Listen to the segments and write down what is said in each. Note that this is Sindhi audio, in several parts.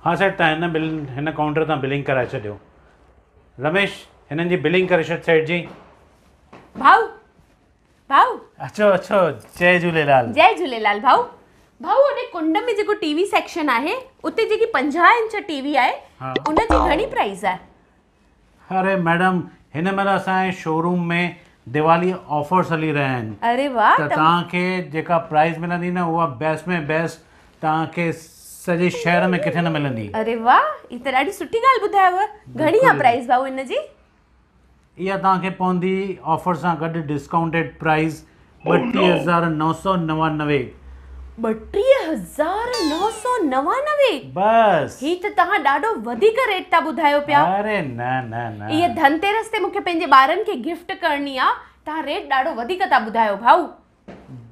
ها سيٺ توهان هن بل هن ڪائونٽر تان بلنگ ڪرائي ڇڏيو. رميش هنن جي بلنگ ڪري ڇڏ سيٺ جي. ڀائو ڀائو. اچو اچو جئي جهوليلال. جئي جهوليلال ڀائو. ڀائو هوڏي ڪنڊ ۾ جيڪو ٽي وي سيڪشن آهي اتي جيڪي 50 انچ ٽي وي آهي ان جي گهڻي پرائيز آهي؟ اري ميڊم هن مهل اسان جي شوروم ۾ ديوالي آفرس هلي رهيا آهن. اري واه ته توهان کي جيڪا پرائيز ملندي نه اها بيسٽ ۾ بيسٽ توهان کي سڄي شهر ۾ ڪٿي نه ملندي. اري واه هي ته ڏاڍي سٺي ڳالهه ٻڌايو. گهڻي آهي پرائيز ڀائو ان جي؟ اها توهان کي پوندي آفر سان گڏ ڊسڪائونٽيڊ پرائيز 32999. 32999؟ بس. هي ته توهان ڏاڍو وڌيڪ ريٽ ٿا ٻڌايو پيا. اري نه نه نه. اها ڌنتيرس تي مون کي پنهنجي ٻارن کي گفٽ ڪرڻي آ، توهان ريٽ ڏاڍو وڌيڪ ٿا ٻڌايو ڀائو.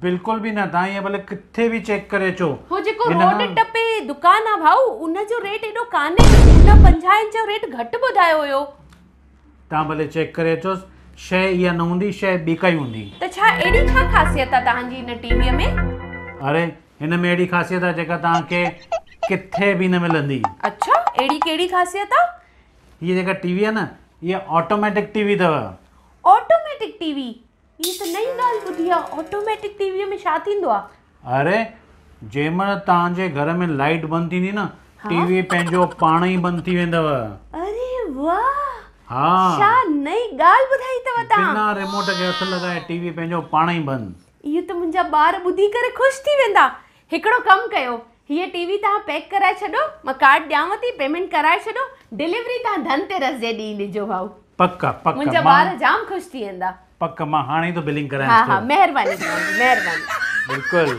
بلڪل به نه، توهان ائين ڀلي ڪٿي به چيڪ ڪري اچو. هو جيڪو روڊ ٽپي دڪان آ ڀائو ان جو ريٽ ايڏو ڪانهي، ان 50 انچ جو ريٽ گهٽ ٻڌايو هيو. توهان ڀلي چيڪ ڪري اچوس، شيء اها نه هوندي، شيء ٻي ڪائي هوندي. ته ڇا اهڙي ڇا خاصيت آ توهان جي هن ٽي ويء ۾؟ اري هن ۾ اهڙي خاصيت آ جيڪا توهان کي ڪٿي به نه ملندي. اڇا اهڙي ڪهڙي خاصيت آ؟ هيء جيڪا ٽي وي آ نه اها آٽوميٽڪ ٽي وي اٿو. آٽوميٽڪ ٽي وي؟ هي ته نئين ڳالهه ٻڌي آ، آٽوميٽڪ ٽي ويء ۾ ڇا ٿيندو آ؟ اري جنهن مهل توهان جي گهر ۾ لائيٽ بند ٿيندي نه ٽي وي پنهنجو پاڻ ئي بند ٿي ويندو. اري واه ها ڇا نئين ڳالهه ٻڌائي اٿو توهان. بنا ريموٽ کي هٿ لڳائي ٽي وي پنهنجو پاڻ ئي بند. اهو ته منهنجا ٻار ٻڌي ڪري خوش ٿي ويندا. هڪڙو ڪم ڪيو هيء ٽي وي توهان پيڪ ڪرائي ڇڏو مان ڪارڊ ڏيانو ٿي پيمينٽ ڪرائي ڇڏو ڊليوري توهان ڌن تيرس جي ڏينهن ڏجو ڀائو. پڪ پڪ منهنجا ٻار جام خوش ٿي ويندا. پڪ مان هاڻي ئي ٿو بلنگ ڪرايانس ٿو. ها ها مهرباني توهان جي مهرباني. بلڪل.